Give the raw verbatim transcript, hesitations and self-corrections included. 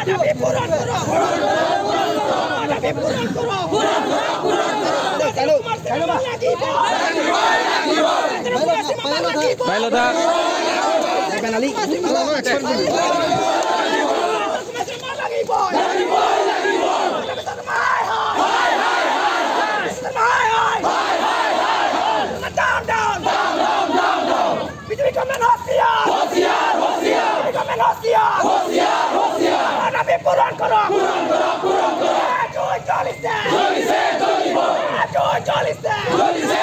দাবী পূৰণ কৰক। দাবী পূৰণ কৰক। Down, down, down, down, down, down. BJP government হুঁচিয়াৰ! হুঁচিয়াৰ, হুঁচিয়াৰ! বিজেপি গভৰ্ণমেণ্ট হুঁচিয়াৰ! হুঁচিয়াৰ, হুঁচিয়াৰ! দাবী পূৰণ কৰক! পূৰণ কৰক, পূৰণ কৰক! জয়, জ্বলিছে! জ্বলিছে, জ্বলিব! জয়, জ্বলিছে! জ্বলিছে,